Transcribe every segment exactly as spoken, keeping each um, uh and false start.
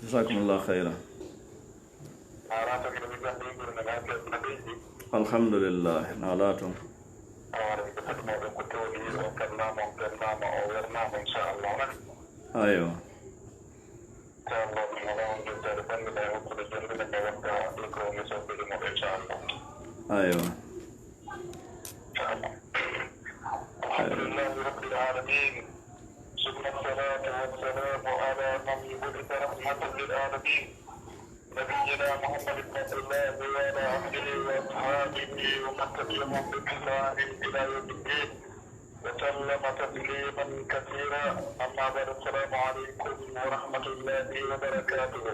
Jazakumullah khayra. Alhamdulillah, na laato. Aywa. Aywa. Alhamdulillahi rabbil alamin. Summa salatu wassalamu ala man bu'itha rahmatan lil alamin. Nabiyyina Muhammad ibn Abdullah wa ala alihi wa ashabihi wa man tabi'ahum bi ihsanin ila yawmiddin. Wa sallama tasliman kathira. Amma ba'du, assalamu alaikum wa rahmatullahi wa barakatuh.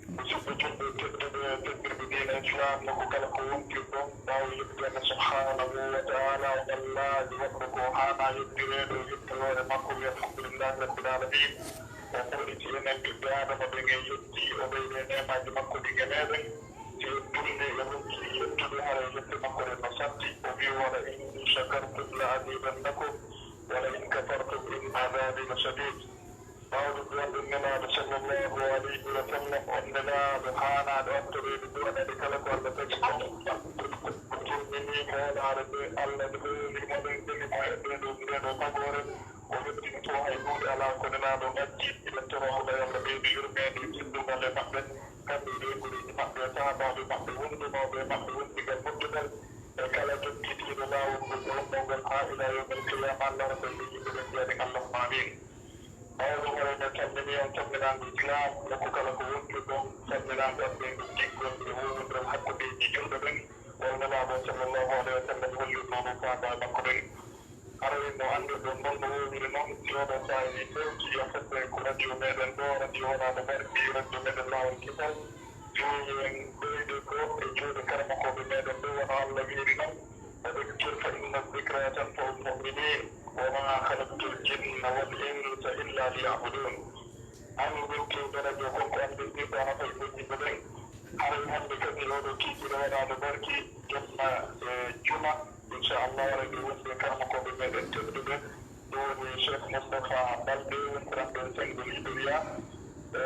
Musidɓe julɓe tedduɓe, tedduɓe diina Islam, nokku kala ko wontirɗon, ɓaawo yettude Allah subhanahu wa ta'ala, o Allah waɗɗo ko haana yettireede, o yetti hoore makko, wi alhamdulillahi rabbil alamin. O ɓoyɗiti enen ɓiɓɓe Adama ɓen e yetti, o ɓeyde neemaaji makko ɗin e meɗen. Si en dulli e ronki yettude, haray yette makko ɗen no satti. O wi, "Wala in shakartum la azidannakum, wala in kafartum inna azabi la shadid." Ɓawɗo du'anɗen Nelaaɗo sallallahu alayhi wa sallam, on Nelaaɗo haanaaɗo artoreede du'aneede kala ko Allah tagi mo. O timmini hoolaare nde Allah nde hooli mo ɗen, seli mo e ndee ɗoo, ndee ɗoo tagoore. O yettini fof, hay huunde alaa ko Nelaaɗo majji. Eɗen toroo Allah yo Allah ɓeydu yurmeende e teddungal e maɓɓe, kamɓe e ɓeynguureeji maɓɓe, e sahaabaaɓe maɓɓe, wondunooɓe e maɓɓe wondigal moƴƴungal, e kala jokkitiiɗo laawol ngol e wonnoo ngol haa ilaa yawmil qiyaama, Allah rokka en yimɓe ɓen jaaɗi, Allahumma amiin. Ɓaawo ɗum, haray men salminii on salminaango Islaam, nokku kala ko wontirɗon, salminaango ardiiɗo giggol e woowondiral hakkundeeji julɓe ɓen, wano Nelaaɗo sallallahu alayhi wa sallam hollirnoo non sahaabaaɓe makko ɓen. Haray no anndirɗon non no woowiri non, si oo ɗoo saa'i fewti, a fette ko radio meɗen ɗoo, radio Hoolaare Barki, radio meɗen Laawol Kisal. Jooni en ɓeyde ko e juuɗe karamokooɓe meɗen ɓe, wano Allah wi'iri non, "Wa dhakkir fa inna dhikra tanfa'ul mu'minin, wa ma khalaqtul jinna wal insa illa liya'budun." Anndintin daraja kon ko anndintirɗaa nafay moƴƴinɓe ɓen. Haray hannde kadi oo ɗoo kiikiiɗe waɗaande barki, jemma e juma, inchallah, haray ɓe wonɓe karamokooɓe meɗen tedduɓe, ɗum woni Cheikh Moustapha Balde, wondiranɓe e senngo Liberia. E,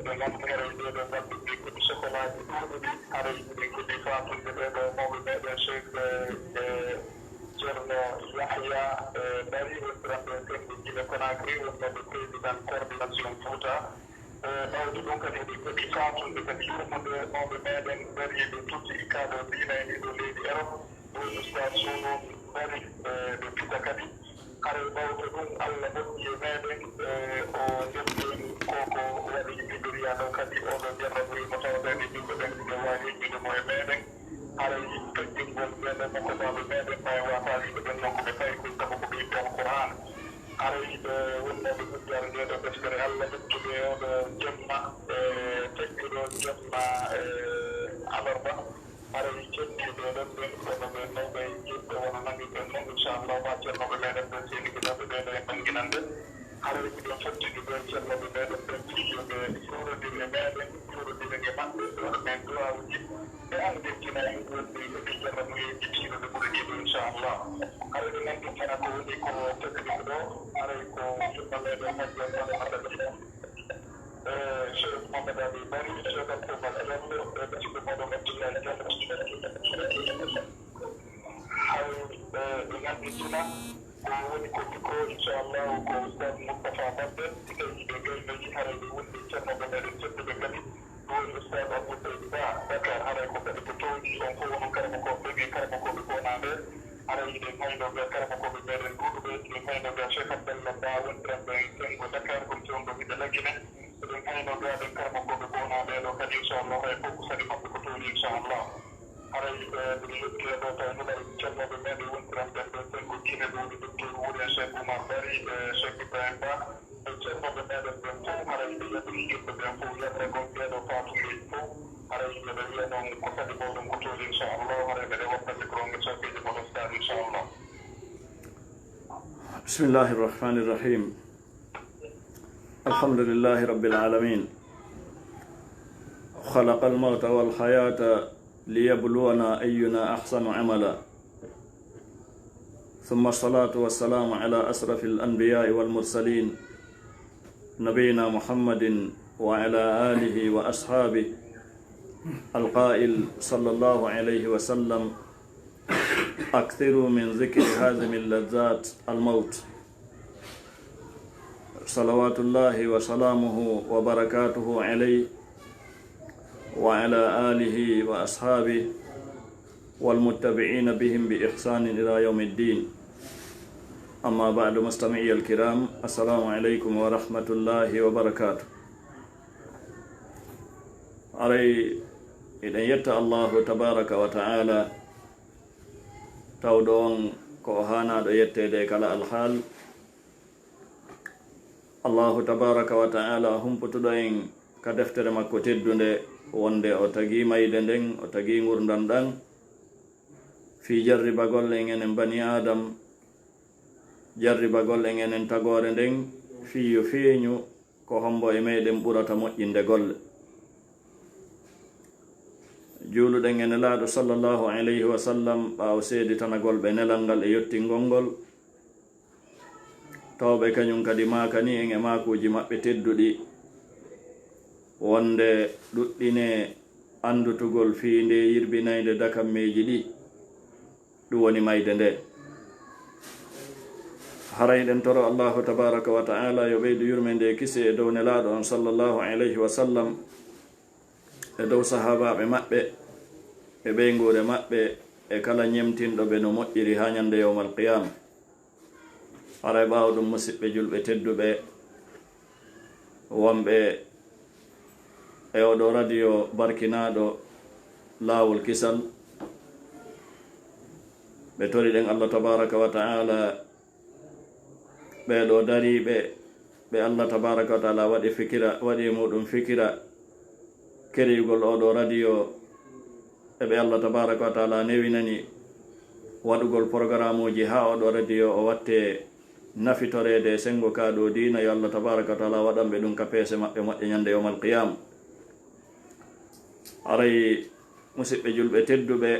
ɓe nganndi haray ɗee ɗoo balɗe ɓe keɓi sokolaaji ɗuuɗuɗi, haray ɓe keɓi faatunde ɓee ɗoo mawɓe meɗen Cheikh, e, e, Ceerno Yahya, e, Bari, wondiranɓe e senngo Guinée Conakry, wonnooɓe président coordination Fouta. E, ɓawde ɗum kadi, eɗen keɓi faatunde kadi yurmunde mawɓe meɗen dariiɓe tutti kaɗo diina e ɗii ɗoo leydi Erop, ɗo Ustaas Sunun Bari, e, ɓe tuta kadi. Haray ɓawto ɗum, Allah moƴƴi e meɗen, e, o noddi en ko ko waɗi Liberia ɗo kadi, oo ɗoo jarrabuyee mo tawata eɗen yimɓe ɓen, ɓe waawi heƴƴude mo e meɗen. Haray tojjingol ɓee ɗoo mokobaaɓe meɗen, ɓay waataaliiɓe ɓen non ko ɓe tawi ko sabu ko ɓe yiɗde Alqur'aan. Haray ɓe wonnooɓe hujjaade ndee ɗoo deftere Allah, ɓettude oo ɗoo jemma, e, feƴƴuɗo jemma, e, alarba. Haray ceddiiɓe ɗon ɓen, kono ɓe mawɓe e juutɓe wano nanirɗen non, inchallah, ma ceernooɓe meɗen ɓen, seniiɓe meɗen ɓen, en ɓannginande. Haray miɗen fottinde ɓe ceernooɓe meɗen ɓen fii yo ɓe juurondir e meɗen, juurondiren e maɓɓe, ɓe waɗa men du'aawuji, ɓe anndintina en wonde heɓii jarrabuyeeji tiiɗuɗe ɓuri ɗii ɗoo, inchallah. Haray ɓe nanndintina ko woni ko fedde ɗum ɗoo, haray ko yumma meɗen majjere Fatimata Diallo. Eh, Cheikh Mohamed Ali Bari, Cheikh Abdou Diallo, eh, ɓe sikko moɗon Abdoulaye Diallo. Hay, eh, ɓe nganndi suna ko woni ko bikko, inchallahu, ko Oustaz Moustapha Balde, si tawi ɓe gaynoyi, haray ɓe wondi ceerno ɓe meɗen tedduɓe kadi, ɗo woni Oustaz Abdou Seydi Ba, Dakar, haray ko kadi ko towɗi on fof wonon karamokooɓe ɓe, karamokooɓe ko wonaa ɓe, haray hiɗen hayno ɓe karamokooɓe meɗen ɗuuɗuɓe, hiɗen hayno ɓe Cheikh Abdallah Ba, wondiranɓe e senngo Dakar, kono si on ɗo hiɓe laggine. Eɗen hayno gaaɗen karamokooɓe ko wonaa ɓee ɗoo kadi, inchallah, hay fof ko sali maɓɓe ko tooni, inchallah. Haray, eh, mbiɗo yetti e ɗoo tawi nulal ceernooɓe meɗen wondiranɓe ɓe senngo Guinée, ɗo woni Docteur Wuri, Cheikh Oumar Bari, e Cheikh Ibrahim Ba, e ceernooɓe meɗen ɓen fof, haray ɓe yamiri yimɓe ɓen fof yabragol ɓee ɗoo faatuleeji fof. Haray mbeɗa wiya noon ko sali mawɗum ko tooni, inchallah, haray mbeɗa hokka micro nge sokkeeji moɗon Ustaad, inchallah. بسم الله الرحمن الرحيم. الحمد لله رب العالمين. خلق الموت والحياة ليبلونا أينا أحسن عملا. ثم الصلاة والسلام على أشرف الأنبياء والمرسلين نبينا محمد وعلى آله وأصحابه. القائل صلى الله عليه وسلم: أكثروا من ذكر هاذم اللذات، الموت. صلوات الله وسلامه وبركاته عليه وعلى آله وأصحابه والمتبعين بهم بإحسان إلى يوم الدين. أما بعد، مستمعي الكرام، السلام عليكم ورحمة الله وبركاته. Aray, eɗen yetta Allahu tabaraka wa ta'ala, tawɗo on ko o haanaaɗo yetteede e kala alhaal. Allahu tabaraka wa ta'ala, humputuɗo en ka deftere makko teddunde, wonde o tagi mayde nden, o tagi ngurndan ɗan, fii jarribagol en enen bani Adam, jarribagol en enen tagoore nden, fii yo feeñu ko hombo e meɗen ɓurata moƴƴinde golle. Juuluɗen e Nelaaɗo sallallahu alayhi wa sallam, ɓaawo seeditanagol ɓe nelal ngal e yottingol ngol, tawɓe kañum kadi maakani en e maakuuji maɓɓe tedduɗi, wonde ɗuɗɗine anndutugol fii nde yirbinaynde dakammeeji ɗi, ɗum woni mayde nde. Haray eɗen toro Allahu tabaraka wa ta'ala yo ɓeydu yurmeende e kisi e dow Nelaaɗo on sallallahu alayhi wa sallam, e dow sahaabaaɓe maɓɓe, e ɓeynguure maɓɓe, e kala ñemtinɗo ɓe no moƴƴiri haa ñande yawmal qiyaama. Haray ɓaawo ɗum, musiɓɓe julɓe tedduɓe, wonɓe e oɗo radio barkinaaɗo Laawol Kisal, ɓe toriɗen Allah tabaraka wa ta'ala, ɓee ɗoo dariiɓe, ɓe Allah tabaraka wa ta'ala waɗi fikira, waɗi e muɗum fikira, keriyugol oɗo radio, e ɓe Allah tabaraka wa ta'ala newinani waɗugol programuuji haa oɗo radio o watte nafitoreede e senngo kaa ɗoo diina, yo Allah tabaraka wa ta'ala waɗan ɓe ɗum ka peese maɓɓe moƴƴe ñande yawmal qiyaama. Aray, musiɓɓe julɓe tedduɓe,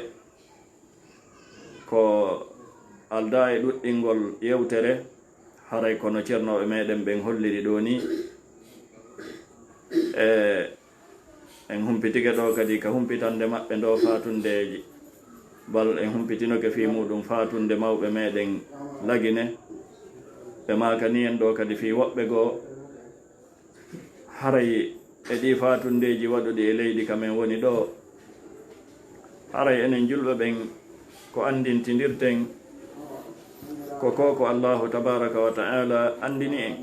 ko aldaa e ɗuɗɗingol yewtere, haray kono cernooɓe meɗen ɓen holliri ɗoo nii. E en humpitike ɗoo kadi ka humpitande maɓɓe ndoo faatundeeji. Bal en humpitinoke fii muɗum faatunde mawɓe meɗen Lagine. Ɓe maakani en ɗoo kadi fii woɓɓe goo, haray e ɗii faatundeeji waɗuɗi e leydi ka men woni ɗoo, haray enen julɓe ɓen ko anndintindirten ko ko, ko Allahu tabaraka wa ta'ala anndini en.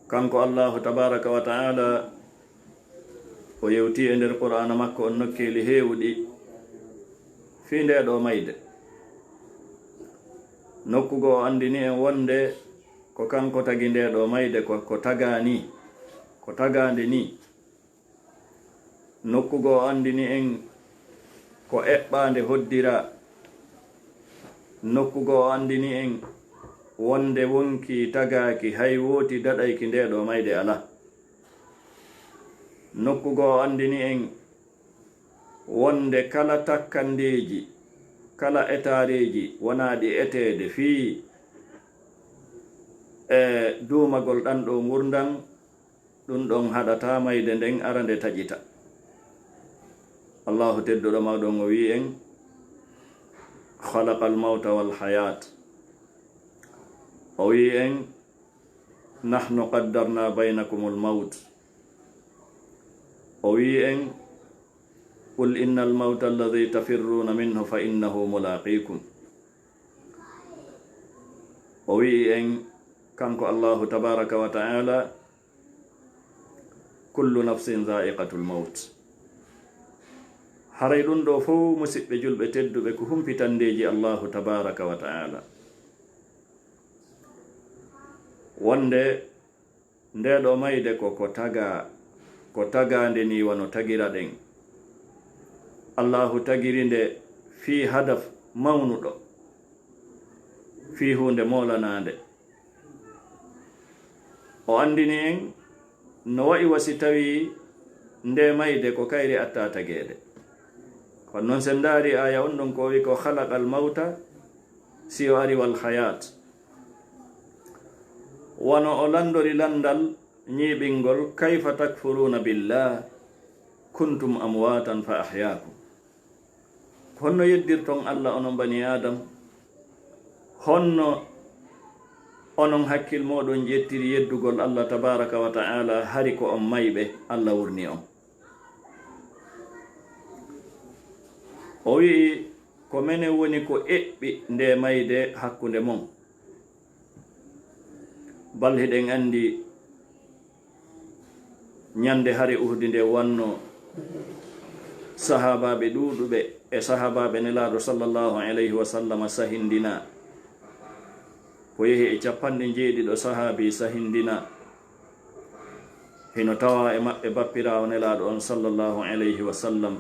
Kanko Allahu tabaraka wa ta'ala, o yewtii e nder Qur'aana makko on nokkeeli heewuɗi fii ndee ɗoo mayde. Nokku goo o anndini en wonde ko kanko tagi ndee ɗoo mayde, ko, ko tagaa nii, ko tagaande nii. Nokku goo o anndini en ko eɓɓaande hoddiraa. Nokku goo o anndini en wonde wonkii tagaaki, hay wooti daɗayki ndee ɗoo mayde alaa. Nokku goo o anndini en wonde kala takkandeeji, kala etaareeji wonaaɗi eteede fii e duumagol ɗan ɗoo ngurndan, ɗun ɗon haɗataa mayde nden ara nde taƴita. Allahu tedduɗo mawɗo on o wi'i en, "Khalaqal mawta wal hayat." O wi'i en, "Nahnu qaddarna baynakumul mawt." O wi'i en, "Qul innal mawta alladhi tafirruna minhu fa innahu mulaqikum." O wi'i en, kanko Allahu tabaraka wa ta'ala, "Kullu nafsin dha'iqatul mawt." Haray ɗun ɗoo fow, musiɓɓe julɓe tedduɓe, ko humpitandeeji Allahu tabaraka wa ta'ala. Wonde ndee ɗoo mayde ko, ko tagaa, ko tagaande nii wano tagira ɗen. Allahu tagiri nde fii hadaf mawnuɗo, fii huunde moolanaande. O anndini en no wa'i wa si tawii ndee mayde ko kayri attaa tageede. Kono non, si en ndaari aaya on ɗon ko o wi'i ko khalaqal mawta, si o ari wal hayat. Wano o lanndori lanndal ñiiɓingol, "Kayfa takfuruuna billah, kuntum amwaatan fa ahyaakum." Honno yeddirton Allah, onon bani Adam? Honno onon hakkil mooɗon ƴettiri yeddugol Allah tabaaraka wa ta'ala, hari ko on mayɓe, Allah wurni on? O wi'i, "Ko menen woni ko eɓɓi nde mayde hakkunde mon." Bal hiɗen anndi ñande hare Uhudi nde wanno sahaabaaɓe ɗuuɗuɓe e sahaabaaɓe Nelaaɗo sallallahu alayhi wa sallama sahindina. Ko yehi e capanɗe njeeɗiɗo sahaabi sahindina. Hino tawa e maɓɓe bappiraawo Nelaaɗo on sallallahu alayhi wa sallam.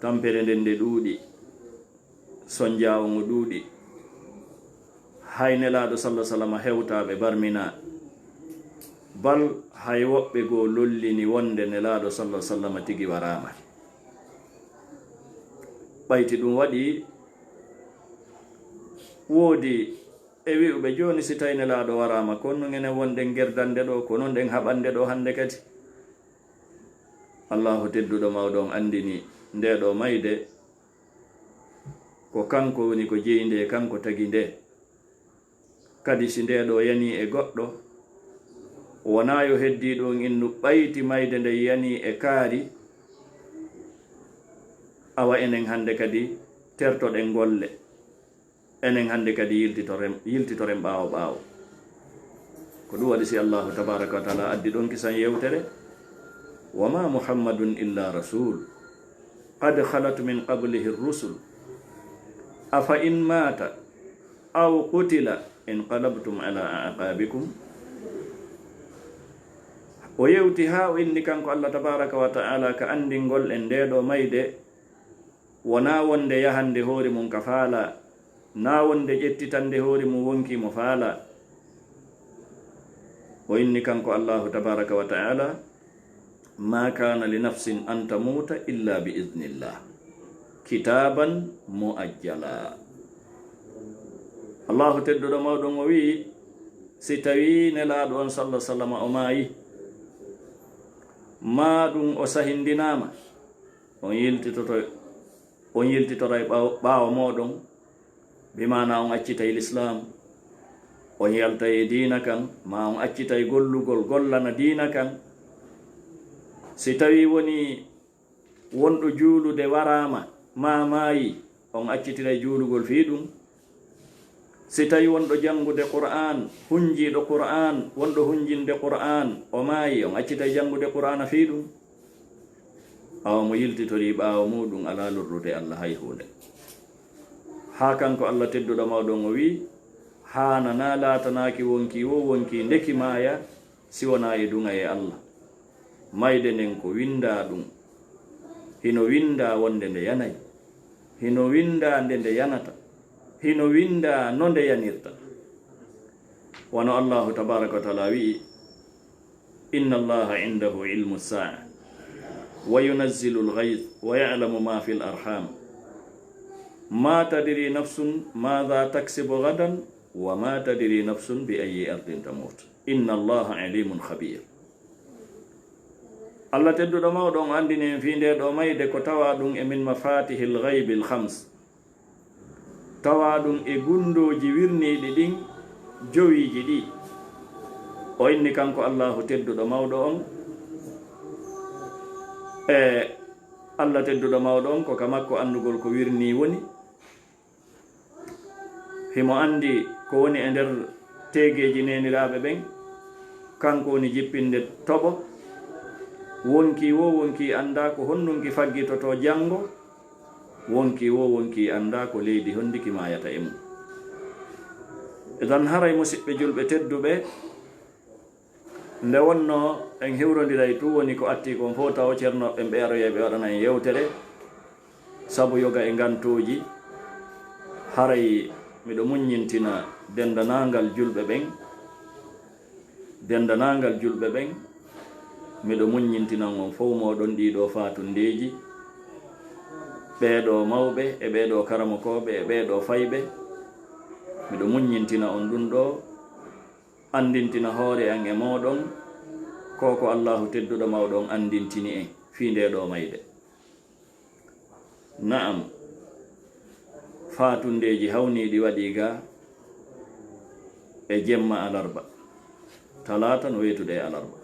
Tampere nden nde ɗuuɗi. Sonjaawo ngo ɗuuɗi. Hay Nelaaɗo sallallahu alaihi wasallam hewtaa ɓe barminaa. Bal hay woɓɓe goo lollini wonde Nelaaɗo sallallahu alaihi wasallam tigi waraama. Ɓayti ɗum waɗi, woodi e wi'uɓe, "Jooni si tawi Nelaaɗo waraama, ko non enen wonɗen gerdande ɗo, ko non ɗen haɓande ɗo hannde kadi?" Allahu tedduɗo mawɗo on anndini nde ɗo mayde, ko kanko woni ko jeyi nde, kanko tagi nde. Kadi si nde ɗo yanii e goɗɗo, wonaa yo heddii ɗum innu ɓayti mayde nde yanii e kaari, awa enen hannde kadi tertoɗen golle. Enen hannde kadi yiltitoren, yiltitoren ɓaawo ɓaawo. Ko ɗum waɗi si Allahu tabaraka wa taala addi ɗon kisan yewtere, "Wa ma Muhammadun illa rasul, qad khalat min qablihi rusul, afa in mata aw qutila inqalabtum ala aqabikum." O yewti haa o inni kanko Allah tabaraka wa taala ka anndingol en nde ɗo mayde, wonaa wonde yahande hoore mum ka faala, naa wonde ƴettitande hoore mum wonki mo faala. O inni kanko Allahu tabaraka wa taala, "Ma kana li nafsin an tamuta illa bi idnillah, kitaban muajjala." Allahu tedduɗo mawɗo o wi'i, si tawi Nelaaɗo on sallallahu alaihi wasallam o maayi, maa ɗum o sahindinaama, on yiltitoto, on yiltitoray ɓaawo, ɓaawo mooɗon, bi maana on accitay Lislaam, on yaltay e diina kan, maa on accitay gollugol, gollana diina kan. Si tawi woni wonɗo juulude waraama, maa maayi, on accitiray juulugol fii ɗum. Si tawi wonɗo janngude Qur'aan, hunjiiɗo Qur'aan, wonɗo hunjinde Qur'aan, o maayi, on accitay janngude Qur'aana fii ɗum. Awa mo yiltitorii ɓaawo muuɗum alaa lorrude Allah hay huunde. Haa kanko Allah tedduɗo mawɗo on o wi'i, haananaa laatanaaki wonkii woo wonkii ndeki maaya, si wonaa e duŋayee Allah. Mayde nden ko winndaa ɗum. Hino winndaa wonde nde yanay. Hino winndaa nde nde yanata. Hino winndaa no nde yanirta. Wano Allahu tabaraka wa taala wi'i, "Inna Allaha indahu ilmu sa'a, wa yunazzilu al-ghayth, wa ya'lamu ma fil arham. Ma tadri nafsun madha taksibu ghadan, wa ma tadri nafsun bi ayyi ardin tamut. Inna Allaha alimun khabir." Allah tedduɗo mawɗo on anndini en fii nde ɗo mayde ko tawa ɗum e min mafatihil ghaybil khams. Tawa ɗum e gunndooji wirniiɗi ɗin jowiiji ɗi. O inni kanko Allahu tedduɗo mawɗo on, e Allah tedduɗo mawɗo on, ko ka makko anndugol ko wirnii woni. Himo anndi ko woni e nder teegeeji neeniraaɓe ɓen. Kanko woni jippinde toɓo. Wonkii woo wonkii anndaa ko honnunki faggitotoo janngo. Wonkii woo wonkii anndaa ko leydi honndiki maayata e mum. Idan haray, musiɓɓe julɓe tedduɓe, nde wonnoo en hiwrondiray tun, woni ko atti kon fow, tawo ceernooɓe ɓen ɓe aroyay ɓe waɗana en yewtere. Sabu yoga e ngantooji, haray miɗo muññintina denndaangal julɓe ɓen. Denndaangal julɓe ɓen, miɗo muññintina on fow mooɗon ɗii ɗoo faatundeeji, ɓee ɗoo mawɓe e ɓee ɗoo karamokooɓe e ɓee ɗoo fayɓe. Miɗo muññintina on ɗum ɗoo Anndintina hoore an e mooɗon ko ko Allaahu tedduɗo mawɗo on anndintini en fii ndee ɗoo mayde. Na'am, faatundeeji hawniiɗi waɗii ga e jemma alarba, talaata no weetude e alarba.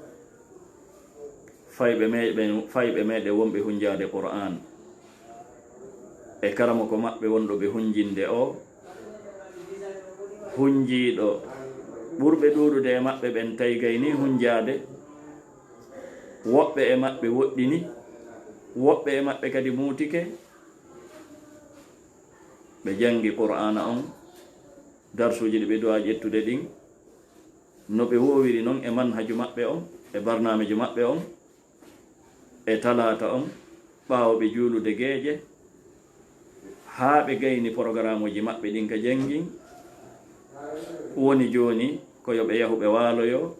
Fayɓe meeɗen, fayɓe meeɗen wonɓe hunjaade Qur'aan e karamoko maɓɓe wonɗo ɓe hunjinde o, hunjiiɗo ɓurɓe ɗuuɗude e maɓɓe ɓen tawi gayni hunjaade, woɓɓe e maɓɓe woɗɗini, woɓɓe e maɓɓe kadi muutike, ɓe janngi Qur'aana on, darsuuji ɗi ɓe duwaa ƴettude ɗin, no ɓe woowiri non e manhaju maɓɓe on, e barnaamiju maɓɓe on, e talaata on, ɓaawo ɓe juulude geeƴe, haa ɓe gayni porogaraamuuji maɓɓe ɗin ka janngin, woni jooni ko yo ɓe yahu ɓe waaloyoo,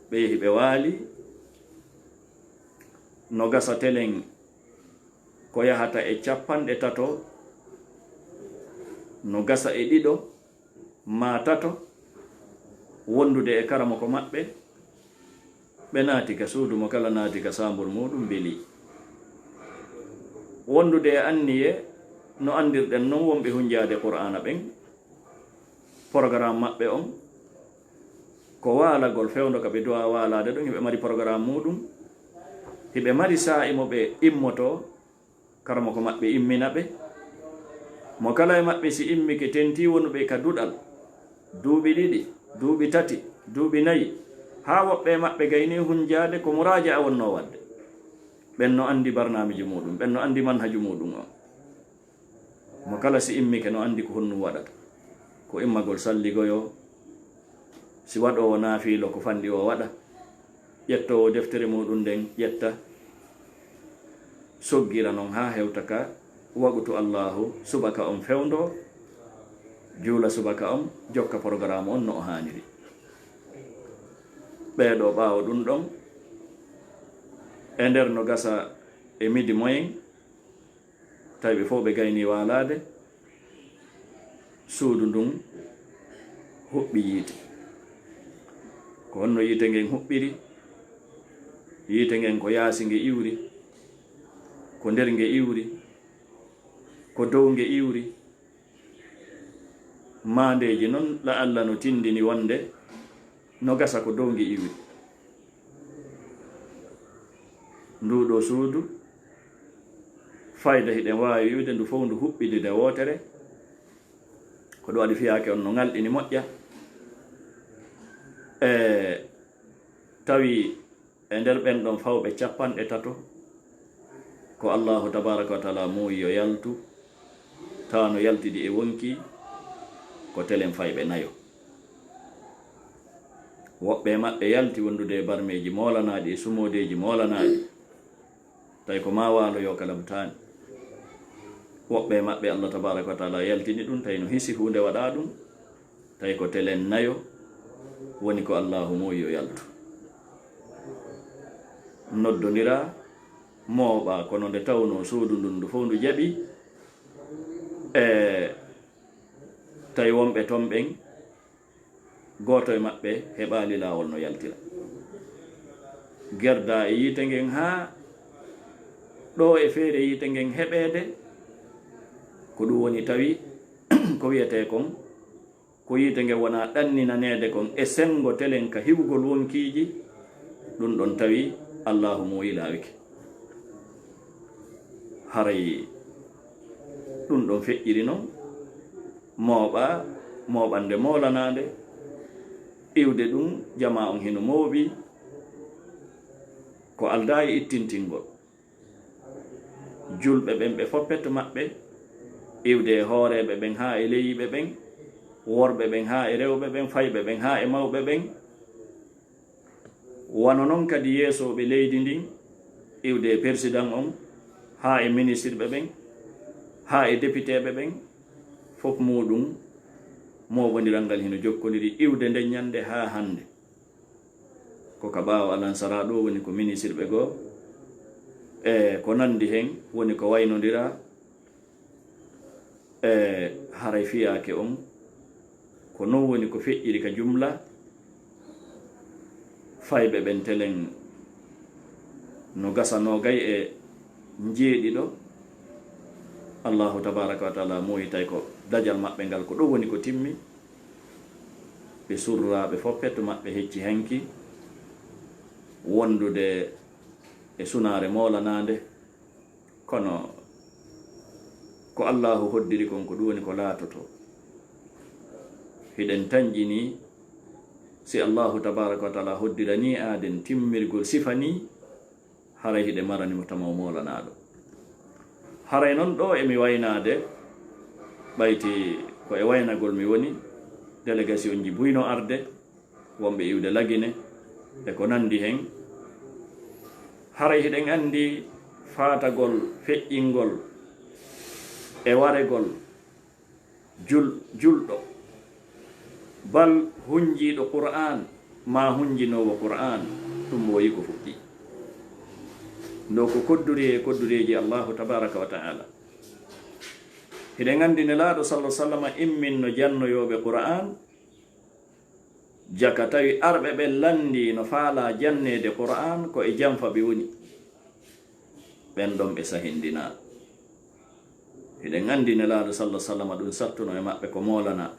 ɓe yahi ɓe waali, no gasa telen ko yahata e cappanɗe tato, no gasa e ɗiɗo, maa tato, wondude e karamoko maɓɓe, ɓe naati ka suudu, mo kala naati ka saambur muuɗum, mbeli. Wondude e anniye, no anndirɗen non wonɓe hunjaade Qur'aana ɓen, porogaram maɓɓe on, ko waalagol fewndo ka ɓe duwaa waalaade ɗon, hiɓe mari porogaram muuɗum, hiɓe mari saa'i mo ɓe immotoo, karamoko maɓɓe immina ɓe. Mo kala e maɓɓe si immike tentii wonuɓe ka duɗal, duuɓi ɗiɗi, duuɓi tati, duuɓi nayi, haa woɓɓe e maɓɓe gayni hunjaade ko muraaja'a wonnoo waɗde. Ɓen no anndi barnaamiju muuɗum, ɓen no anndi manhaju muuɗum on. Mo kala si immike no anndi ko honɗum waɗata. Ko immagol salligoyo, si waɗoowo naafiilo ko fanɗi o waɗa, ƴettoowo deftere muuɗum nden ƴetta, soggira non haa hewta ka waqutu Allaahu subaka on fewndo, juula subaka on, jokka porogaraamu on no o haaniri. Ɓee ɗoo ɓaawo ɗum ɗon, e nder no gasa e midi moyen, tawi ɓe fof ɓe gayni waalaade, suudu ndun huɓɓi yiite. Ko honno yiite ngen huɓɓiri? Yiite ngen ko yaasi nge iwri, ko nder nge iwri, ko dow nge iwri. Maandeeji non, la'alla no tindini wonde no gasa ko dow nge iwri. Nduu ɗoo suudu, fayda hiɗen waawi wi'ude ndu fof ndu huɓɓi nde wootere. Ko ɗum waɗi fiyaake on no ŋalɗini moƴƴa. E tawi e nder ɓen ɗon fawɓe cappanɗe tato, ko Allaahu tabaaraka wa taala muuyi yo yaltu, tawa no yaltidi e wonkii ko telen fayɓe nayo. Woɓɓe e maɓɓe yalti wondude e barmeeji moolanaaɗi e sumoodeeji moolanaaɗi, tawi ko maa waaloyoo ka labtaani. Woɓɓe e maɓɓe, Allah tabaaraka wa taala yaltini ɗum, tawi no hisi huunde waɗaa ɗum, tawi ko telen nayo woni ko Allaahu muuyi yo yaltu. Noddondiraa, mooɓaa, kono nde tawnoo suudu ndun ndu fof ndu jaɓi, e tawi wonɓe ton ɓen, gooto e maɓɓe heɓaali laawol no yaltira. Gerdaa e yiite ngen haa ɗoo e feere yiite ngen heɓeede, ko ɗum woni tawi ko wiyetee kon, ko yiite ngen wonaa ɗanninaneede kon e senngo telen ka hiwgol wonkiiji, ɗum ɗon tawi Allaahu muuyi laawike. Haray ɗum ɗon feƴƴiri non, mooɓaa, mooɓannde moolanaande, iwde ɗum, jamaa on hino mooɓi, ko aldaa e ittintingol. Julɓe ɓen ɓe fof pet maɓɓe, iwde e hooreeɓe ɓen haa e leyiɓe ɓen, worɓe ɓen haa e rewɓe ɓen, fayɓe ɓen haa e mawɓe ɓen. Wano non kadi yeesooɓe leydi ndin, iwde e persidan on, haa e ministirɓe ɓen, haa e depiteeɓe ɓen, fof muuɗum mooɓondiral ngal hino jokkondiri iwde nden ñannde haa hannde. Ko ka ɓaawo alansaraa ɗoo woni ko ministirɓe goo, e ko nanndi hen woni ko waynondiraa, e haray fiyaake on, ko non woni ko feƴƴiri ka jumla, Fayɓe ɓen telen no gasa noogay e njeeɗiɗo. Allahu tabaraka wa taala muuyitay ko dajal maɓɓe ngal ko ɗum woni ko timmi. Ɓe surraa, ɓe fof petto maɓɓe hecci hanki wondude e sunaare moolanaande. Kono ko Allahu hoddiri kon, ko ɗum woni ko laatoto. Hiɗen tanƴini, si Allahu tabaraka wa taala hoddirani aden timmirgol sifa ni, haray hiɗe marani mo tama o moolanaaɗo. Haray non ɗo emi waynaade, ɓayti ko e waynagol mi woni, délégation ji buyno arde, wonɓe iwde Lagine e ko nandi hen. Haray hiɗen andi faatagol feƴƴingol e waregol jul-, julɗo, bal hunjiiɗo Qur'aan, maa hunjinoowo Qur'aan, ɗum ɓooyi ko fuɗɗi. Ndo ko kodduri e koddureeji Allahu tabaraka wa ta'ala. Hiɗen andi Nelaaɗo sallallahu alaihi wasallam imminno jannoyooɓe Qur'aan, jaka tawi arɓe ɓen lanndii no faalaa janneede Qur'aan, ko e janfa ɓe woni. Ɓen ɗon ɓe sahindinaa. Hiɗen anndi Nelaaɗo sallallahu alaihi wasallam ɗum sattuno e maɓɓe ko moolanaa.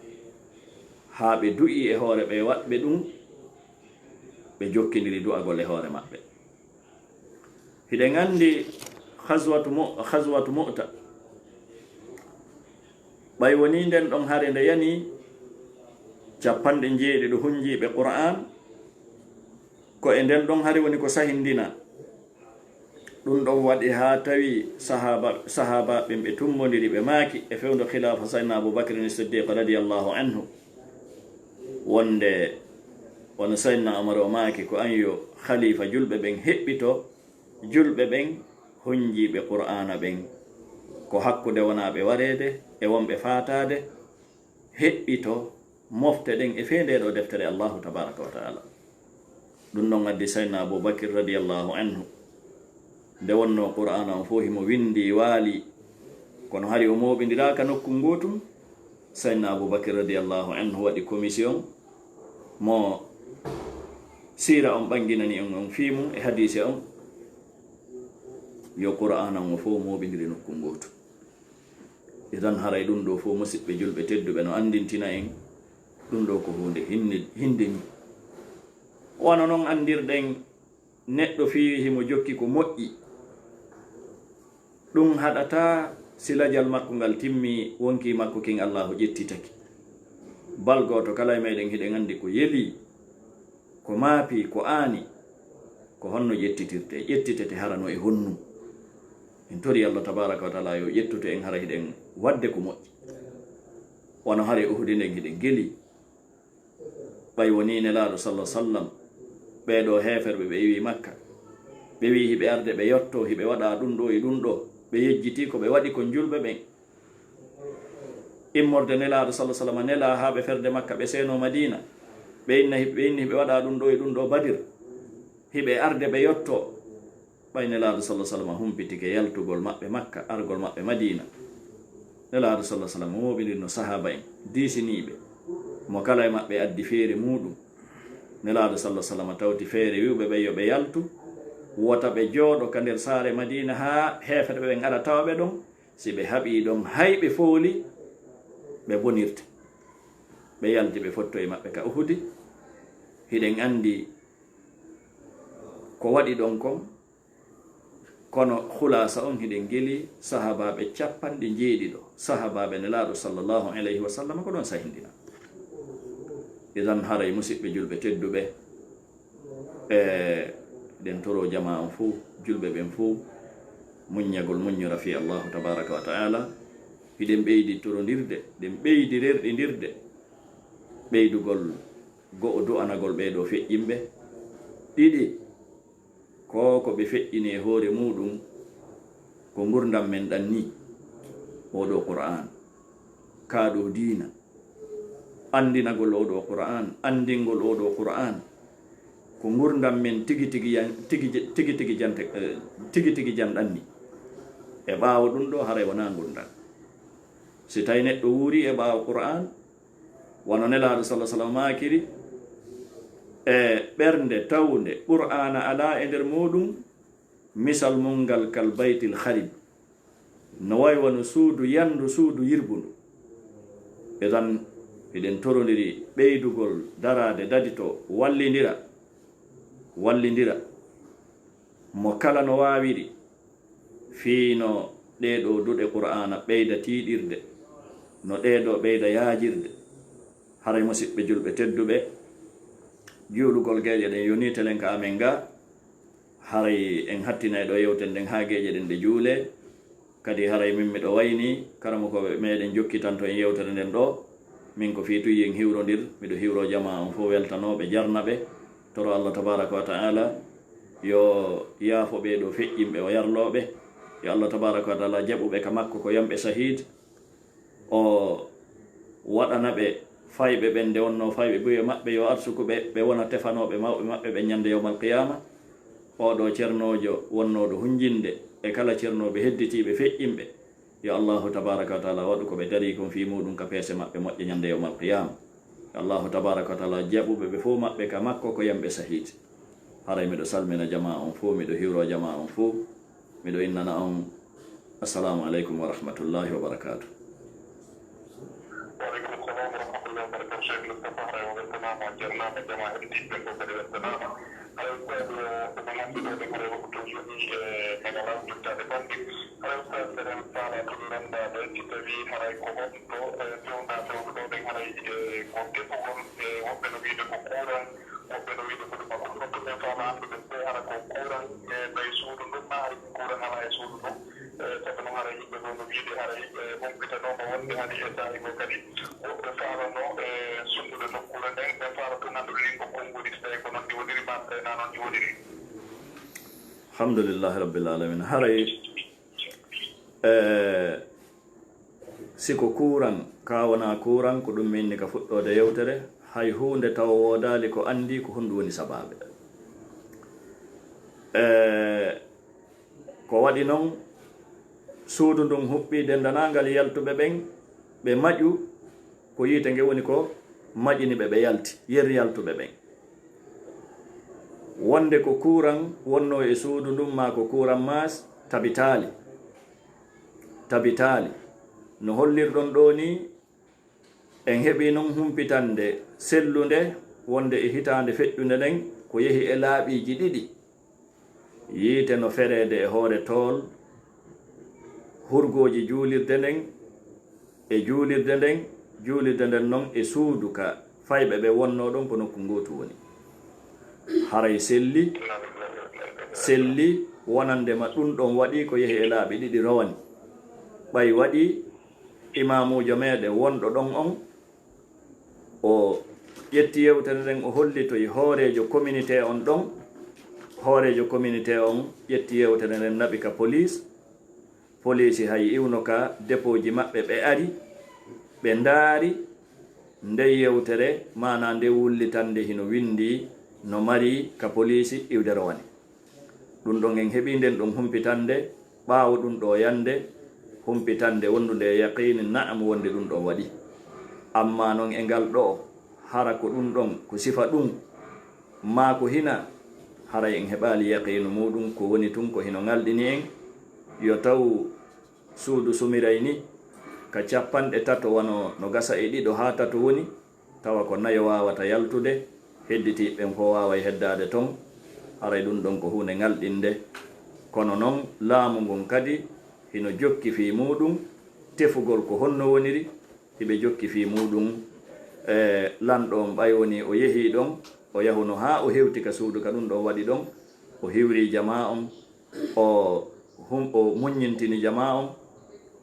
Haa ɓe du'ii e hoore ɓe waɗɓe ɗum, ɓe jokkindiri du'agol e hoore maɓɓe. Hiɗen anndi Ghazwatu Mu-, Ghazwatu Mu'ta. Ɓay wonii nden ɗon hare nde yanii cappanɗe njeeɗiɗo hunjiiɓe Qur'aan, ko e nden ɗon hari woni ko sahindinaa. Ɗum ɗon waɗi haa tawi sahaaba, sahaabaaɓe ɓen ɓe tumbondiri, ɓe maaki e fewndo khilaafa Sayyidina Abu Bakr Siddiq radiyallahu anhu, wonde wano Sayyidina Umar o maaki, ko an yo khalifa julɓe ɓen heɓɓito julɓe ɓen, hunjiiɓe Qur'aana ɓen, ko hakkunde wonaaɓe wareede e wonɓe faataade, heɓɓito mofte ɗen e fee ndee ɗoo deftere Allahu tabaraka wa ta'ala. Ɗum ɗon addi Sayyidina Abu Bakr radiyallahu anhu, nde wonnoo Qur'aana on fof himo winndi waali, kono hari o mooɓindiraaka nokku ngootum, Sayyidina Abu Bakr radiyallahu anhu waɗi commission mo siira on ɓanginani on, on fii mum e hadiise on, yo Qur'aana on fof mooɓindire nokku ngootum. Idan haray ɗum ɗoo fof, musiɓɓe julɓe tedduɓe, no anndintina en ɗum ɗoo ko huunde hinni-, hinde ni. Wano non anndirɗen neɗɗo fii himo jokki ko moƴƴi, ɗum haɗataa si lajal makko ngal timmi, wonkii makko kin Allaahu ƴettitake. Bal gooto kala e meɗen hiɗen anndi ko yelii, ko maapii, ko aani, ko honno ƴettitirtee, ƴettitete hara no e honnu. En torii Allah tabaraka wa taala yo ƴettutu en hara hiɗen waɗde ko moƴƴi. Wano hare Uhudi nden hiɗen geli. Ɓay wonii Nelaaɗo sallallahu alaihi wasallam, ɓee ɗoo heeferɓe ɓe iwi Makka, ɓe wi'i hiɓe arde ɓe yotto, hiɓe waɗa ɗum ɗoo e ɗum ɗoo, ɓe yejjitii ko ɓe waɗi kon julɓe ɓen. Immorde Nelaaɗo sallallahu alaihi wasallam nelaa haa ɓe ferde Makka, ɓe seenoo Madiina, ɓe inna hi-, ɓe inni hiɓe waɗa ɗum ɗoo e ɗum ɗoo Badir, hiɓe arde ɓe yotto. Ɓay Nelaaɗo sallallahu alaihi wasallam humpitike yaltugol maɓɓe Makka, argol maɓɓe Madiina, Nelaaɗo sallallahu alaihi wasallam mooɓindirno sahaaba en, diisiniiɓe, mo kala e maɓɓe addi feere muuɗum. Nelaaɗo sallallahu alaihi wasallam tawti feere, wi'uɓe ɓe yo ɓe yaltu, wota ɓe jooɗo ka nder saare Madiina haa heeferɓe ɓen ara tawa ɓe ɗon. Si ɓe haɓii ɗon, hay ɓe fooli, ɓe bonirte. Ɓe yalti, ɓe fotto e maɓɓe ka Uhudi. Hiɗen anndi ko waɗi ɗon kon, kono khulaasa on hiɗen geli sahaabaaɓe cappanɗe njeeɗiɗo, sahaabaaɓe Nelaaɗo sallallahu alaihi wasallam ko ɗon sahindina. Idan haray musiɓɓe julɓe tedduɓe, e ɗen toro jamaa on fow, julɓe ɓen fow, muññagol muññora fii Allahu tabaraka wa taala. Hiɗen ɓeydi torondirde, ɗen ɓeydi rerɗindirde, ɓeydugol go'o du'anagol ɓee ɗoo feƴƴinɓe. Ɗiɗi, ko ko ɓe feƴƴini e hoore muuɗum, ko ngurndan men ɗan nii, oo ɗoo Qur'aan, kaa ɗoo diina, anndinagol oo ɗoo Qur'aan, anndingol oo ɗoo Qur'aan, ko ngurndan men tigi tigi yan-, tigi je-, tigi tigi jante-, eh, tigi tigi janɗan nii. E ɓaawo ɗum ɗoo, haray wonaa ngurndan. Si tawi neɗɗo wuuri e ɓaawo Qur'aan, wano Nelaaɗo sallallahu alaihi wasallam maakiri, e ɓernde tawnde Qur'aana alaa e nder muuɗum, misal mum ngal kal baytil kharib, no wayi wano suudu yanndu, suudu yirbundu. Idan, hiɗen torondiri ɓeydugol daraade, dadito, wallindira, wallindira mo kala no waawiri, fii no ɗee ɗoo duɗe Qur'aana ɓeyda tiiɗirde, no ɗee ɗoo ɓeyda yaajirde. Haray, musiɓɓe julɓe tedduɓe, juulugol geeƴe ɗen yonii telen ka amen ga. Haray en hattinay ɗoo yewtere nden haa geeƴe ɗen ɗe juulee. Kadi haray min miɗo wayni karamokooɓe meɗen jokkitanto en yewtere nden ɗoo. Min ko fii tun yo en hiwrondir, miɗo hiwroo jamaa on fow, weltanoo ɓe, jarna ɓe, toro Allah tabaaraka wa ta'ala yo yaafo ɓee ɗoo feƴƴinɓe, o yarloo ɓe. Yo Allah tabaaraka wa ta'ala jaɓu ɓe ka makko ko yamɓe sahiid. O waɗana ɓe fayɓe ɓen, nde wonnoo fayɓe buy e maɓɓe, yo arsuku ɓe, ɓe wona tefanooɓe mawɓe maɓɓe ɓen ñande yawmal qiyaama. Oo ɗoo cernoojo wonnooɗo hunjinde e kala cernooɓe hedditiiɓe feƴƴinɓe, yo Allaahu tabaaraka wa ta'ala waɗu ko ɓe darii kon fii muuɗum ka peese maɓɓe moƴƴe ñande yawmal qiyaama. Yo Allaahu tabaaraka wa ta'ala jaɓu ɓe ɓe fow maɓɓe ka makko ko yamɓe sahiid. Haray miɗo salmina jamaa on fow, miɗo hiwroo jamaa on fow, miɗo innana on assalaamu aleykum wa rahmatullaahi wa barakaatuh. Wa aleykum salaam wa rahmatullaahi wa barakaatuh. Cheikh Moustapha, haray on weltanaama, a jarnaama, jamaa heɗitiiɓe ɓen fow kadi weltanaama. Haray ustaadu, ko mo nganduɗaa ɗen, haray waktu on yoni, e men alaa jottaade bannge. Haray ustaadu, eɗen faalaa tun nanndaade si tawii haray ko honto, e, fewndaa fewndo ɗoo ɗen, haray, e, ko tefugol, e, woɓɓe no wiide ko kuuran, woɓɓe no wiide ko ɗuma. Ko ɗum ɗoo tun men faalaa anndude, si tawii hara ko kuuran, e, ɓay suudu ndun, maa hari ko kuuran alaa e suudu ndun. E, sabu non haray yimɓe goo no wiide haray, e, humpitanooma wonde hari e saa'i goo kadi woɓɓe faalano, e, sunndude nokkuure nden, ɓe faala tun anndude ɗin ko konnguɗi, si tawii ko non ɗi woniri maa si tawii naa non ɗi woniri. Alhamdulillahi Rabbil Alamin. Haray, e, si ko kuuran, kaa wonaa kuuran, ko ɗum mi inni ka fuɗɗoode yewtere, hay huunde taw woodaali ko anndi ko honɗum woni sabaabe. E, ko waɗi non, suudu ndun huɓɓi denndaangal yaltuɓe ɓen, ɓe maƴu, ko yiite nge woni ko maƴini ɓe, ɓe yalti, yer yaltuɓe ɓen. Wonde ko kuuran wonnoo e suudu ndun, maa ko kuuran maas, tabitaali. Tabitaali. No hollirɗon ɗoo nii, en heɓii non humpitannde sellunde wonde e hitaande feƴƴunde nden ko yehi e laaɓiiji ɗiɗi. Yiite no fereede e hoore tool, hurgooji juulirde nden, e juulirde nden, juulirde nden non e suudu ka fayɓe ɓen wonnoo ɗon ko nokku ngootu woni. Haray selli, selli wonande ma ɗum ɗon waɗi ko yehi e laaɓi ɗiɗi rowani. Ɓay waɗi imaamuujo meɗen wonɗo ɗon on, o ƴetti yewtere nden, o hollitoyi hooreejo communauté on ɗon. Hooreejo communauté on ƴetti yewtere nden, naɓi ka police. Poliisi hay iwno ka depooji maɓɓe, ɓe ari, ɓe ndaari nden yewtere, maanaa nden wullitannde hino winndii no mari ka poliisi iwde rowani. Ɗum ɗon en heɓii nden ɗon humpitannde, ɓaawo ɗum ɗoo yannde, humpitannde wonndude e yaqiini, na'am, wonde ɗum ɗon waɗi. Ammaa non e ngal ɗoo, hara ko ɗum ɗon, ko sifa ɗum, maa ko hinaa, haray en heɓaali yaqiinu muuɗum, ko woni tun ko hino ŋalɗini en, yo taw suudu sumiray ni, ka cappanɗe tato wano no gasa e ɗiɗo haa tato woni, tawa ko nayo waawata yaltude, hedditiiɓe ɓen fow waaway heddaade ton, haray ɗum ɗon ko huunde ŋalɗinde. Kono non, laamu ngun kadi hino jokki fii muuɗum tefugol ko honno woniri, hiɓe jokki fii muuɗum. E, lanɗo on ɓay woni o yehii ɗon, o yahuno haa o hewti ka suudu ka ɗum ɗon waɗi ɗon, o hiwri jamaa on, o hum-, o muññintini jamaa on,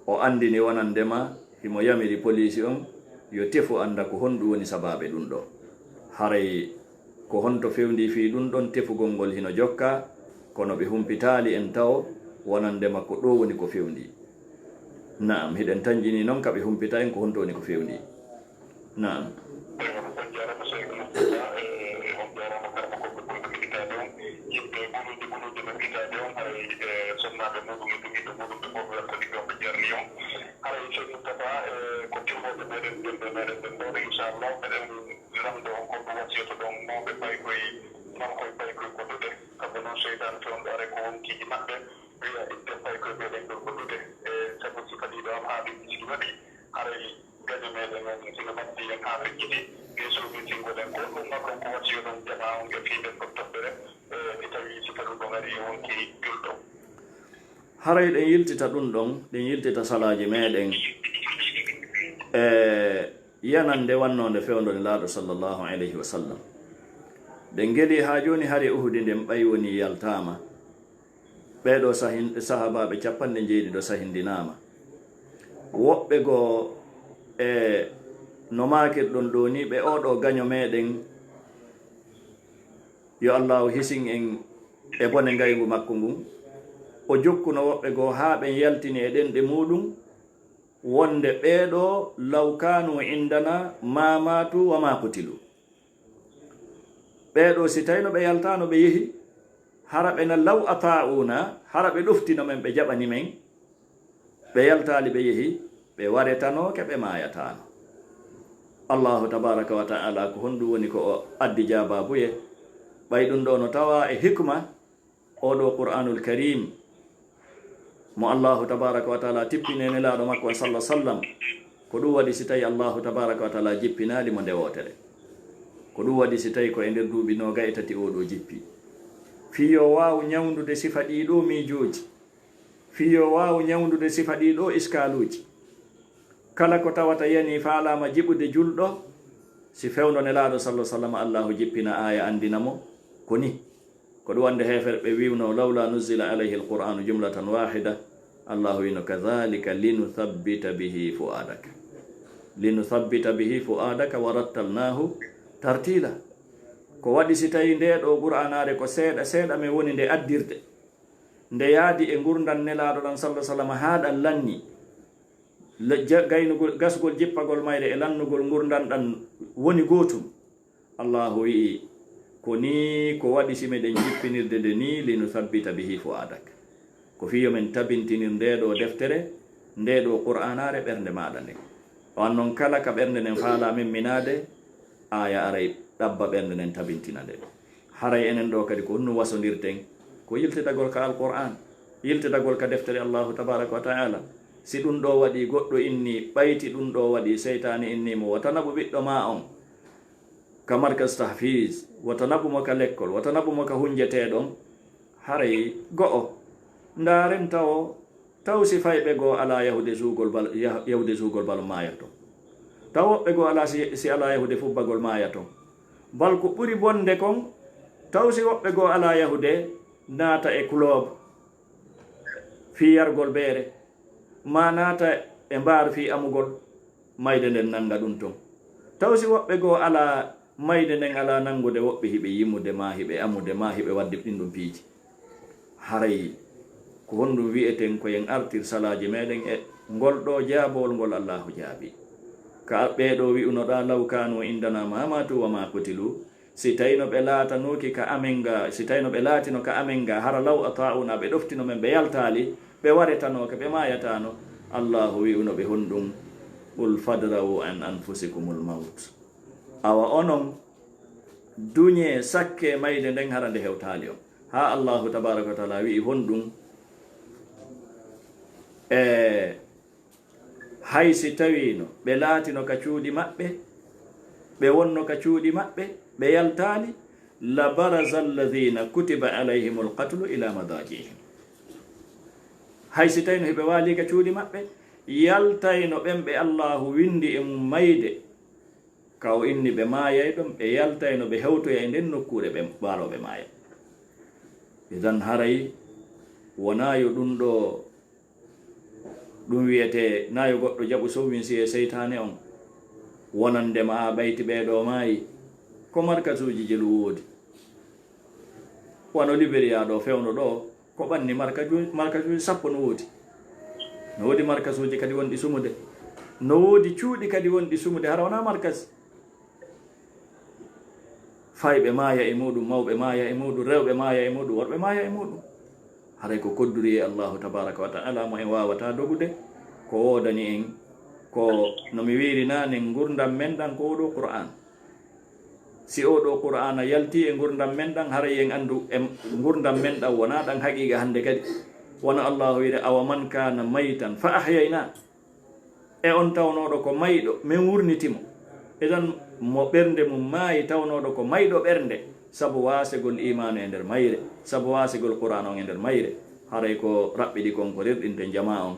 o anndini wonande ma himo yamiri poliisi on yo tefu annda ko honɗum woni sabaabe ɗum ɗoo. Haray ko honto fewndii fii ɗum ɗon tefugol ngol hino jokka, kono ɓe humpitaali en tawo wonande ma ko ɗoo woni ko fewndii. Na'am, hiɗen tanƴinii non ka ɓe humpita en ko honto woni ko fewndii. Naam. Eywa, on jaaraama Seydi Mustapha, e, on jaaraama karamokooɓe ɓurɓe heɗitaade on. Yimɓe ɓuluje ɓuluje no heɗitaade on, haray, e, sonnaaɓe muuɗum e duŋiiɓe muuɗum ɓe fof ɓe weltanii ɓe, on ɓe jarni on. Haray Seydi Mustapha, e, ko timmooɓe meɗen, ɓe meɗen ɓe ɗon, inchallah, meɗen lamndo on ko ɗum wasiyata ɗon mawɓe paykooɓe Ɗin ɓen fof toɓɓere, e, mi tawi si tawi ɗum ari e wonki julɗo. Haray ɗen yiltita ɗum ɗon, ɗen yiltita salaaji meɗen. E, yanande wannoo nde fewndo Nelaaɗo sallallahu alayhi wa sallam. Ɗen ngeli haa jooni hari Uhudi nden ɓay woni yaltaama. Ɓee ɗoo sahin-, sahaabaaɓe capanɗe njeeɗiɗo sahindinaama. Woɓɓe goo e no maakirɗon ɗoo nii, ɓe oo ɗoo gaño meɗen, yo Allaahu hisin en e bone ngayngu makko ngun. O jokkuno woɓɓe goo haa ɓen yaltini e ɗenɗe muuɗum, wonde ɓee ɗoo, "Law kaanu indana ma maatu wa ma qutilu." Ɓee ɗoo, si tawino ɓe yaltaano, ɓe yehi, hara ɓe na, "Law ata'una", hara ɓe ɗoftino men, ɓe jaɓani men, ɓe yaltaali, ɓe yehi, ɓe waretanooke, ɓe maayataano. Allahu tabaraka wa ta'ala, ko honɗum woni ko o addi jaabaabuye? Ɓay ɗum ɗoo no tawaa e hikma oo ɗoo Qur'aanul Kariim mo Allahu tabaraka wa ta'ala tippini e Nelaaɗo makko on sallallahu sallam, ko ɗum waɗi si tawi Allahu tabaraka wa ta'ala jippinaali mo nde wootere? Ko ɗum waɗi si tawi ko e nder duuɓi noogay e tati oo ɗoo jippi? Fii yo waawu ñawndude sifa ɗii ɗoo miijooji. Fii yo waawu ñawndude sifa ɗii ɗoo iskaaluuji. Kala ko tawata yanii faalaama jiɓude julɗo, si fewndo Nelaaɗo sallallahu sallam, Allaahu jippina aaya anndina mo ko nii. Ko ɗum wonde heeferɓe wi'uno, "Lawla nuzzila alayhi al-Qur'anu jumlatan wahida." Allaahu wi'uno, "Kadhalika linuthabbita bihi fu'adaka. Linuthabbita bihi fu'adaka wa rattalnahu tartila." Ko waɗi si tawi ndee ɗoo Qur'aanaare ko seeɗa seeɗa men woni nde addirde, nde yaadi e ngurndan Nelaaɗo ɗan sallallahu sallam haa ɗan lanni, le-, ja-, gaynugol, gasgol jippagol mayre e lannugol ngurndan ɗan woni gootum. Allaahu wi'i, ko nii ko waɗi si meɗen jippinirde nde nii, "Linuthabbita bihi fu'adak." Ko fii yo men tabintinir ndee ɗoo deftere, ndee ɗoo Qur'aanaare ɓernde maaɗa nden. O annon kala ka ɓernde nden faalaa memminaade, aaya aray ɗabba ɓernde nden tabintina nde. Haray enen ɗoo kadi ko honno wasondirten? Ko yiltidagol ka Alqur'aan, yiltidagol ka deftere Allaahu tabaaraka wa ta'aala. Si ɗum ɗoo waɗii goɗɗo innii, ɓayti ɗum ɗoo waɗii, seytaane innii mo, wata naɓu ɓiɗɗo maa on ka markas tahfiz, wata naɓu mo ka lekkol, wata naɓu mo ka hunjeteeɗon, haray go'o. Ndaaren tawo, taw si fayɓe goo alaa yahude suugol bal-, yah-, yahude suugol bal maaya ton. Taw woɓɓe goo alaa si, si alaa yahude fubbagol maaya ton. Bal ko ɓuri bonde kon, taw si woɓɓe goo alaa yahude naata e club fii yargol beere, maa naata e mbaar fii amugol, mayde nden nannga ɗum ton. Taw si woɓɓe goo alaa, mayde nden alaa nanngude woɓɓe hiɓe yimude, maa hiɓe amude, maa hiɓe waɗde ɗin ɗum piiji. Haray ko honɗum wi'eten ko en artir salaaji meɗen e ngol ɗoo jaabowol ngol Allaahu jaabi? Ka ɓee ɗoo wi'unoɗaa, "Law kaanu indana ma maatu wa ma qutilu." Si tawino ɓe laatanooki ka amen ga, si tawino ɓe laatino ka amen ga, hara law ata'una, ɓe ɗoftino men, ɓe yaltaali, ɓe waretanooke, ɓe maayataano. Allaahu wi'uno ɓe honɗum? "Qul fadra'u an anfusikumul mawt." Awa onon, duñee, sakkee mayde nden hara nde hewtaali on. Haa Allaahu tabaaraka wa ta'aala wi'i honɗum? E, hay si tawiino ɓe laatino ka cuuɗi maɓɓe, ɓe wonno ka cuuɗi maɓɓe, ɓe yaltaali, "la baraza alladhina kutiba alayhimul qatlu ila madaji'ihim." Hay si tawiino hiɓe waalii ka cuuɗi maɓɓe, yaltayno ɓen ɓe Allaahu windi e mum mayde, ka o inni ɓe maayay ɗon, ɓe yaltayno ɓe hewtoya e nden nokkuure ɓe mbaaroo ɓe maaya. Idan haray wonaa yo ɗum ɗoo, ɗum wi'etee naa yo goɗɗo jaɓu sowinsi e seytaane on, wonande ma a ɓayti ɓee ɗoo maayi. Ko markasuuji jelu woodi. Wano Liberiya ɗoo fewndo ɗoo, ko ɓanni markaju-, markasuuji sappo no woodi. No woodi markasuuji kadi wonɗi sumude. No woodi cuuɗi kadi wonɗi sumude, hara wonaa markas. Fayɓe maaya e muuɗum, mawɓe maaya e muuɗum, rewɓe maaya e muuɗum, worɓe maaya e muuɗum. Haray ko kodduri e Allaahu tabaaraka wa ta'aala mo en waawataa dogude, ko woodani en, ko no mi wiiri naane, ngurndan men ɗan ko oo ɗoo Qur'aan. Si oo ɗoo Qur'aana yaltii e ngurndan men ɗan, haray en anndu e ngurndan men ɗan wonaa ɗan haqiiqa hannde kadi. Wano Allaahu wiiri, "Awa man kaana maytan fa ahyaynaa." E on tawnooɗo ko mayɗo, men wurniti mo. Idan, mo ɓernde mum maayi, tawnooɗo ko mayɗo ɓernde, sabu waasegol iimaanu e nder mayre, sabu waasegol Qur'aana on e nder mayre, haray ko raɓɓiɗi kon ko rerɗinten jamaa on.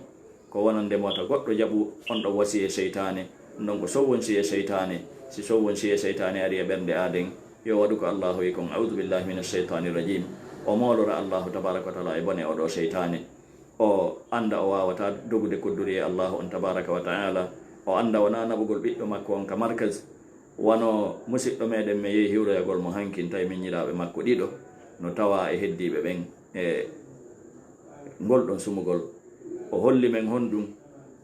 Ko wonande mo wata goɗɗo jaɓu on ɗon wasiyee seytaane, ɗum ɗon ko sowwonsiyee seytaane. Si sowwonsiyee seytaane arii e ɓernde aaden, yo waɗu ko Allaahu wi'i kon, "A'uudu billaahi mina sheytaani rajiim." O moolora Allaahu tabaaraka wa ta'aala e bone oo ɗoo seytaane. O annda o waawataa dogude kodduri e Allaahu on tabaaraka wa ta'aala. O annda wonaa naɓugol ɓiɗɗo makko on ka markaz wano musiɗɗo meɗen mi yehi hiwroyagol mo hankin, tawi miñiraaɓe makko ɗiɗo no tawaa e heddiiɓe ɓen e ngol ɗon sumugol. O holli men honɗum?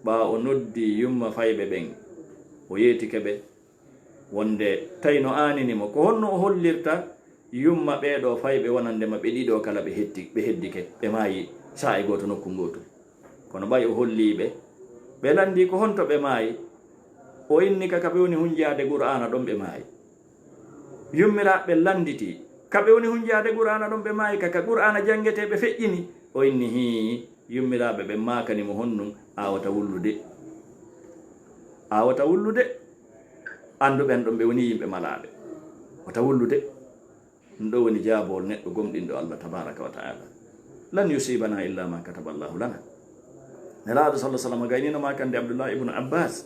Ɓaa o noddi yumma fayɓe ɓen, o yeetike ɓe wonde tawi no aanini mo. Ko honno o hollirta yumma ɓee ɗoo fayɓe wonande ma ɓe ɗiɗo kala ɓe hetti, ɓe heddike, ɓe maayi saa'i gooto nokku ngootu? Kono ɓay o hollii ɓe, ɓe lanndii ko honto ɓe maayi. O inni ka, ka ɓe woni hunjaade Qur'aana ɗon ɓe maayi. Yummiraaɓe ɓen lannditii, ka ɓe woni hunjaade Qur'aana ɗon ɓe maayi, ka, ka Qur'aana janngetee ɓe feƴƴini. O inni, hii, yummiraaɓe ɓen maakani mo honɗum? A wota wullude. A wota wullude. Anndu ɓen ɗon ɓe woni yimɓe malaaɓe. Wota wullude. Ɗum ɗoo woni jaabowol neɗɗo gomɗinɗo Allah tabaaraka wa ta'aala. "Lan yusiibanaa illaa maa kataba Allaahu lanaa." Nelaaɗo sallallaahu alayhi wa sallam gaynino maakande Abdullah ibnu Abbas,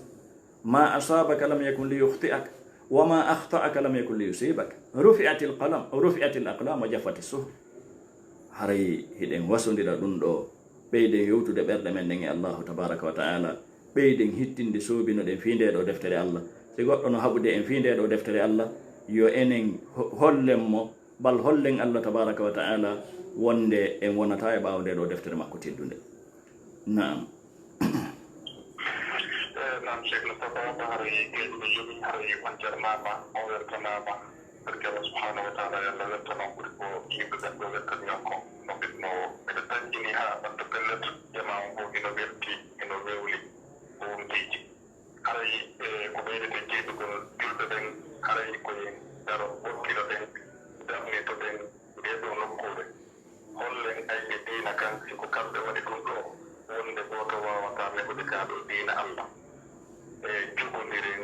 "Maa asaabaka lam yakun liyukhti'aka, wa maa akhta'aka lam yakun liyusiibaka. Rufi'atil qalam, rufi'atil aqlaam, wa jaffati suhuf." Haray hiɗen wasondira ɗum ɗoo, ɓeyden yewtude ɓerɗe men ɗen e Allaahu tabaaraka wa ta'aala, ɓeyden hittinde soobinoɗen fii ndee ɗoo deftere Allah. Si goɗɗo no haɓude en fii ndee ɗoo deftere Allah, yo enen ho-, hollen mo, bal hollen Allah tabaaraka wa ta'aala wonde en wonataa e ɓaawo ndee ɗoo deftere makko teddunde. Naam. Eh, naam, Cheikh Moustapha, ko haray keeɗuɗo yoomi, haray on jarnaama, on weltanaama. Barke Allah subhanahu wa ta'ala, yo Allah weltan on ɓuri ko yimɓe ɓen ɗoo weltani on kon. No mbinno, miɗo taƴƴini haa ɓanto pellet, jamaa on fof hino welti, hino wewli, ko wontiiji. Haray, eh, ko ɓeydeten jeydugol julɓe ɓen, haray ko en daro, wakkilo ɗen, darnito ɗen ndee ɗoo nokkuure. Hollen ayɓe diina kan, si ko kamɓe waɗi ɗum ɗoo, wonde gooto waawataa neɓude kaa ɗoo diina Allah. E jogondiren,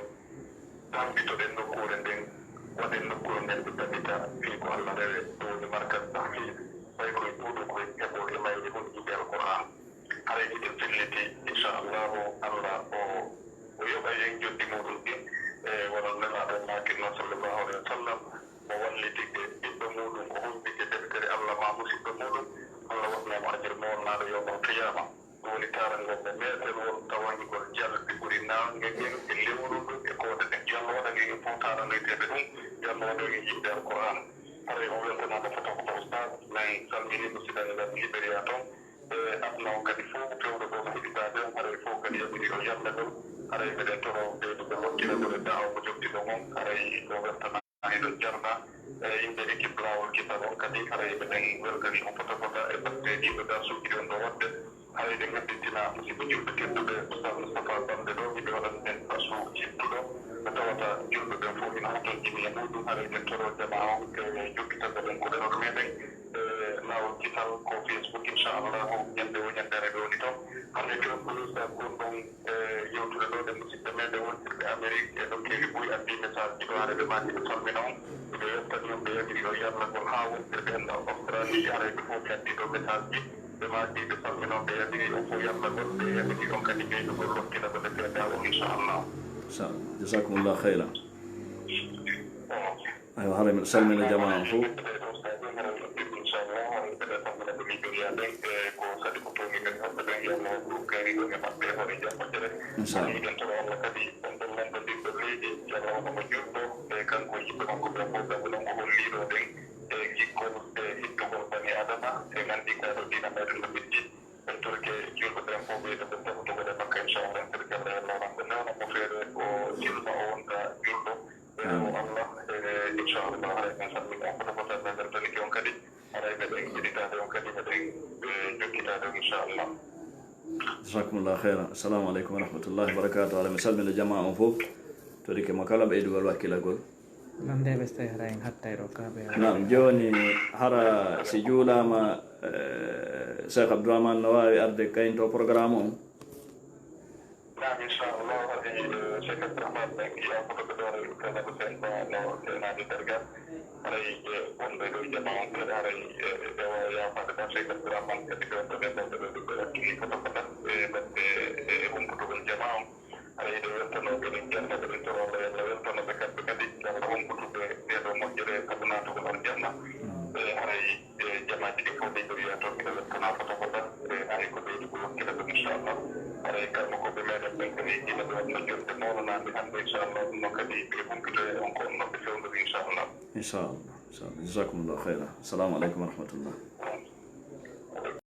tambitoɗen nokkuure nden, waɗen nokkuure nden ɗo tabita fii ko Allah rewe, ɗum woni markaz tahfiz. Ɓay koye ɗuuɗo koye heɓo e mayri honɗinde Alqur'aan. Haray hiɗen felliti, inchallahu, Allah o, o yoɓay en joddi muɗum ɗin, e wano Nelaaɗo maakirno, sallallahu alayhi wa sallam, mo wallitike ɓiɗɗo muɗum, o humpike deftere Allah ma musiɗɗo muɗum, Allah waɗana mo ajr moolnaaɗo yawmal qiyaama. Ɗum woni taarangol mo meetelwol, tawangol jalbi ɓuri naange ngen e lewru ndun e koode ɗen. Yo Allah waɗan en fof taaranoyteeɓe ɗum, yo Allah waɗan en yimɓe Alqur'aan. Haray on weltanaama fota fota Ustaaz, men salminii musidɓe men Liberia ton. E aduna on kadi fof, fewndo ɗo no heɗitaade on, haray fof kadi yamirii on yamlagol. Haray meɗen toroo ɓeydugol wakkilagol e da'awa mo jokkiɗon on, haray o weltanaama, hiɗon jarnaa. E innde équipe Laawol Kisal on kadi, haray meɗen weltanii on fota fota e batte ɗiɗo darsuuji ɗi on ɗo waɗde. Haray ɗen hebbintinaa musidɓe julɓe tedduɓe, Ustaaz Mustapha Bamde ɗo, hiɓe waɗana en darsu jippuɗo, ko tawata julɓe ɓen fof ina hatonjini e muɗum. Haray ɗen toroo jamaa on e jokkitagol en ko ɗerol meɗen. E Laawol Kisal ko Facebook, inchallahu, ñande wo ñande haray ɓe woni toon. Hannde jooni ko Luusa kon ɗon, e yewtude ɗo ɗe musidɓe meɗen wontirɓe Amérique e nokkeeli buy addi message ji ɗo, haray ɓe maaki ɓe salmina on. Ɓe weltani on, ɓe yamiri on yarnagol haa wontirɓe en ɗo Australie, haray ɓe fof ɓe addi ɗo message ji. Ɓe maaki ɓe salmina on, ɓe yamiri on fof yarnagol, ɓe yamiri on kadi ɓeydugol wakkilagol e seedaa on, inchallah. Sa-, jazakumullah khayran. Aywa, haray miɗo salmina jamaa on fof. Inchallah. En torike julɓe ɓen fof ɓeyda ko toppitugol e makko, inchallah. En torike Allah, yo Allah rokku newna mo feere, o silma, o wonta julɗo. Amiin. O Allah, e, inchallah, haray en salmini on fota fota, en weltanike on kadi. Haray meɗen heɗitaade on kadi, meɗen, e, jokkitaade on, inchallah. Jazakumullah khairan. Assalamu aleykum wa rahmatullahi wa barakatuh. Haray mi salmina jamaa on fof. Torike mo kala ɓeydugol wakkilagol. Landeeɓe, so tawii hara en hattay ɗo, kaaɓe. Naam, jooni hara si juulaama, eh, Cheikh Abdourahmane no waawi arde kaynto programme on? Naam, inchallah, haray, eh, Cheikh Abdourahmane Mbengue, yaafoto ɓe ɗo, haray, Oustaz Abou Sène Ba no seenaade tergal. Haray, eh, wonɓe ɗo e jamaa on kadi, haray, eh, ɓe waawa yaafaade ba Cheikh Abdourahmane kadi ɓe wonɓe ɓe ɗo, ɓe ɗo, ɓe ɗo wattini foto foto, eh, batte, eh, humpitugol jamaa on. Haray, eɗen weltanoo ɓe, eɗen jarna ɓe, eɗen toro Allah, yo Allah weltano ɓe kamɓe kadi, yo Allah humpito ɓe ɗee ɗoo moƴƴere sabu naatugol aljanna. Eh, haray, e jamaaji ɗi fof ɗi ngari yaa toon, mbiɗa weltanaa foto foto, e hay ko ɓeydi ko wokkita ɗum, inchallah. Haray kalmakooɓe meɗen ɓen kadi, gila ɓe waɗno jonde mawnanaande hannde, inchallah, ɗum noon kadi ɓe humpitoya on ko honno ɓe fewndori, inchallah. Inchallah, inchallah. Jazakumullahu khayra. Assalamu aleykum wa rahmatullah.